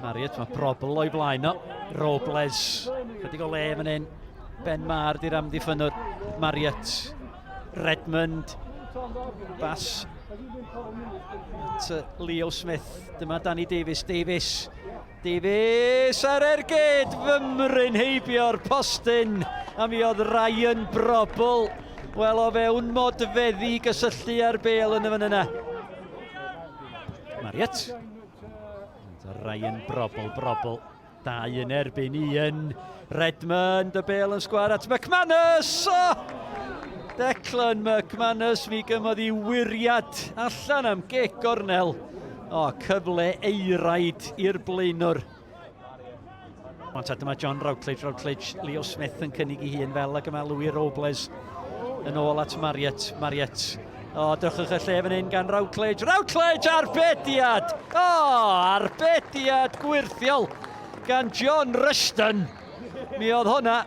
Marriott, mae Probl o'i blaen o. Robles, chydig o le fan hyn. Ben Marr di'r amddiffynnwr. Marriott, Redmond, bas at Leo Smith. Dyma Danny Davies, Davies, Davies ar ergyd, fymryn heibio'r postyn, a mi oedd Ryan Brobl, wel o fewn modfeddi gysylltu ar bel yn y fan yna. Marriott. Ryan Brobl, Brobl. Dau yn erbyn un. Redmond, y bel yn sgwar at McManus! Oh! Declan McManus, mi gymodd i wiriad allan am gic gornel. O, oh, cyfle eiraid i'r blaenwr. Ond ta dyma John Routledge, Routledge, Leo Smith yn cynnig i hun fel ag yma Louis Robles yn ôl at Marriott, Marriott. O, oh, drychwch y lle fan hyn gan Routledge, Routledge arbediad! O, oh, arbediad gwirthiol gan John Rushton. Mi oedd hwnna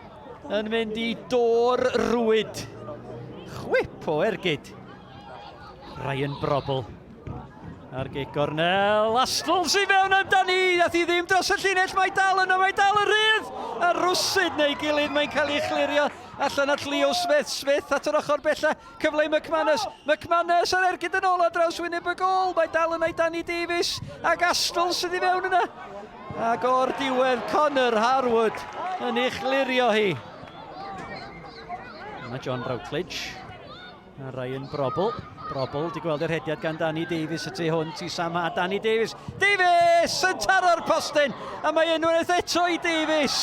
yn mynd i dôr rwyd. Chwip o ergyd. Ryan Brobl Ar gic gornel, Astles i fewn amdani, nath i ddim dros y llinell, mae dal yno, mae dal yn rhydd! A rwsyd neu gilydd, mae'n cael ei chlirio allan at Leo Smith, Smith at yr ochr bella, cyfle i McManus, McManus ar ergyd yn ôl ar draws wyneb y gôl, mae dal yna i Danny Davies, ac Astles sydd i fewn yna. Ac o'r diwedd, Connor Harwood yn ei chlirio hi. Yma John Routledge. A Ryan Brobl. Brobl di gweld yr hediad gan Danny Davies y tu hwnt i Sam a Danny Davies. Davies yn taro'r postyn! A mae unwaith eto i Davies!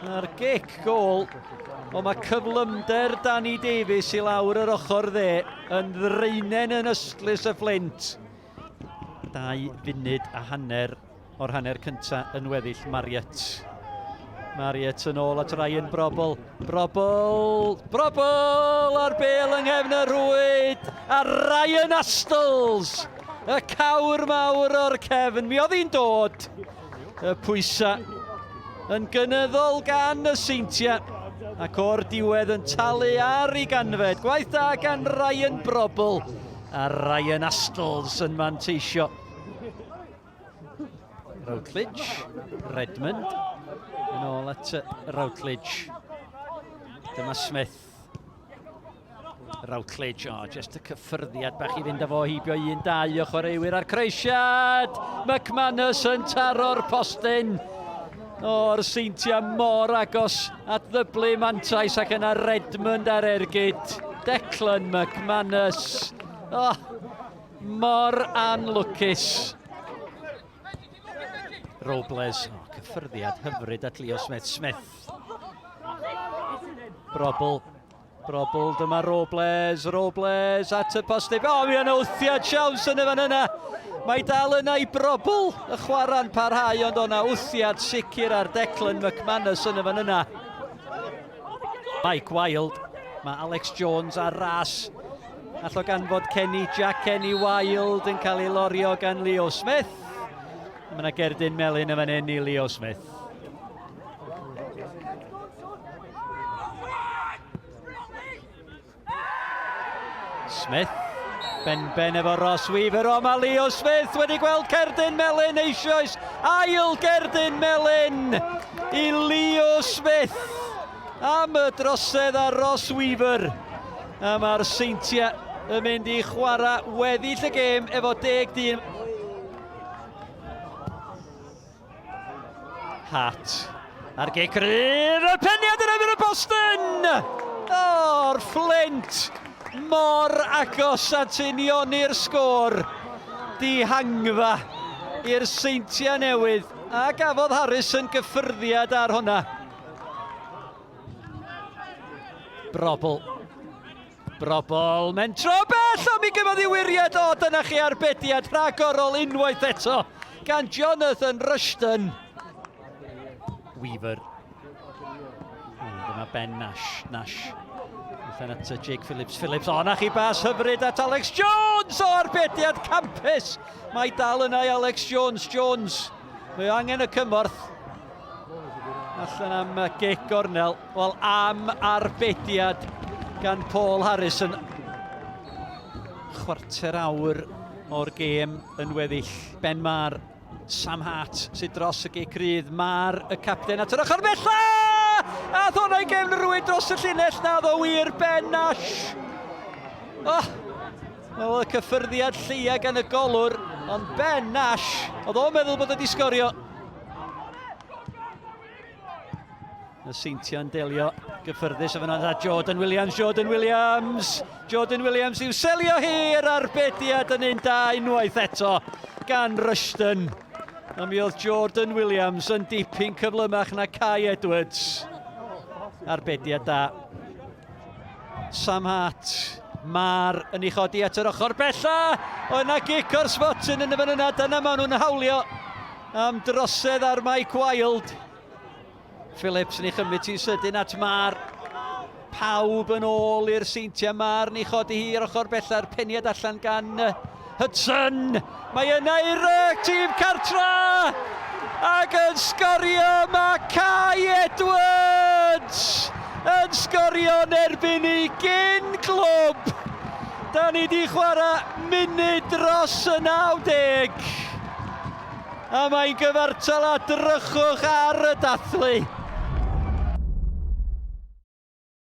A'r gic gol. O mae cyflymder Danny Davies i lawr yr ochr dde yn ddraenen yn ystlys y Fflint. 2 funud a hanner o'r hanner cynta yn weddill Marriott. Marriott yn ôl at Ryan Brobl. Brobl! Brobl! A'r bel yng nghefn y rhwyd! A Ryan Astles! Y cawr mawr o'r cefn. Mi oedd hi'n dod. Y pwysa yn gynyddol gan y Seintiau. Ac o'r diwedd yn talu ar ei ganfed. Gwaith da gan Ryan Brobl. A Ryan Astles yn manteisio. Routledge, Redmond, yn ôl at Routledge. Dyma Smith. Routledge, o, oh, just y cyffyrddiad bach i fynd â fo heibio un dau o chwaraewyr a'r croesiad. McManus yn taro'r postyn. O'r Seintiau mor agos at ddyblu mantais ac yna Redmond ar ergyd. Declan McManus. Oh, Mor anlwcus. Robles, oh, cyffyrddiad hyfryd at Leo Smith. Smith. Brobl. Brobl, dyma Robles, Robles at y postib. O, oh, mi yna wthiad siawns yn y fan yna. Mae dal yna i Brobl, y chwarae'n parhau, ond o'na wthiad sicr ar Declan McManus yn y fan yna. Mike Wild, mae Alex Jones ar ras. All o ganfod Kenny, Jack Kenny Wild yn cael ei lorio gan Leo Smith. Mae yna gerdyn melyn yn fan hyn i Leo Smith. Smith, ben-ben efo Ross Weaver, o mae Leo Smith wedi gweld cerdyn melyn eisoes, ail gerdyn melyn i Leo Smith am y drosedd ar Ross Weaver. A mae'r Seintiau yn mynd i chwarae weddill y gêm efo deg dyn. Hart. A'r gic rydd, y peniad yn erbyn y postyn! O'r Fflint! Mor agos at unioni'r sgôr. Dihangfa i'r Seintiau Newydd. A gafodd Harrison gyffyrddiad ar hwnna. Brobl. Brobl, mentro bell, o mi gyfodd i wiriad, o dyna chi arbediad rhagorol unwaith eto gan Jonathan Rushton. Weaver. Dyma Ben Nash, Nash. Allan at Jake Phillips, Phillips, o na chi bas hyfryd at Alex Jones, o arbediad campus. Mae dal yna i Alex Jones, Jones. Mae angen y cymorth. Allan am gic gornel. Wel, am arbediad gan Paul Harrison. Chwarter awr o'r gêm yn weddill. Ben Marr. Sam Hart sydd dros y gic rydd. Mae'r y capten at yr ochr bella! A hwnna i gefn rhywun dros y llinell na ddo wir Ben Nash. Oh, wel, y cyffyrddiad lleia gan y golwr, ond Ben Nash, oedd o'n meddwl bod wedi sgorio. Y Seintiau'n delio gyffyrddus efo yna Jordan Williams, Jordan Williams, Jordan Williams i'w selio hi yr arbediad yn un da unwaith eto gan Rushton. A mi oedd Jordan Williams yn dipyn cyflymach na Kai Edwards. Arbediad da. Sam Hart, Mar yn ei chodi at yr ochr bella. O yna gic o'r smotyn yn y fan yna, dyna maen nhw'n hawlio am drosedd ar Mike Wild. Phillips yn ei chymryd ti'n sydyn at Mar. Pawb yn ôl i'r Seintiau. Mar yn ei chodi hi i'r ochr bella'r peniad allan gan Hudson. Mae yna i'r tîm cartra! Ac yn sgorio mae Kai Edwards! Yn sgorio yn erbyn ei gyn glwb! Da ni di chwarae munud dros y 90. A mae'n gyfartal a drychwch ar y dathlu.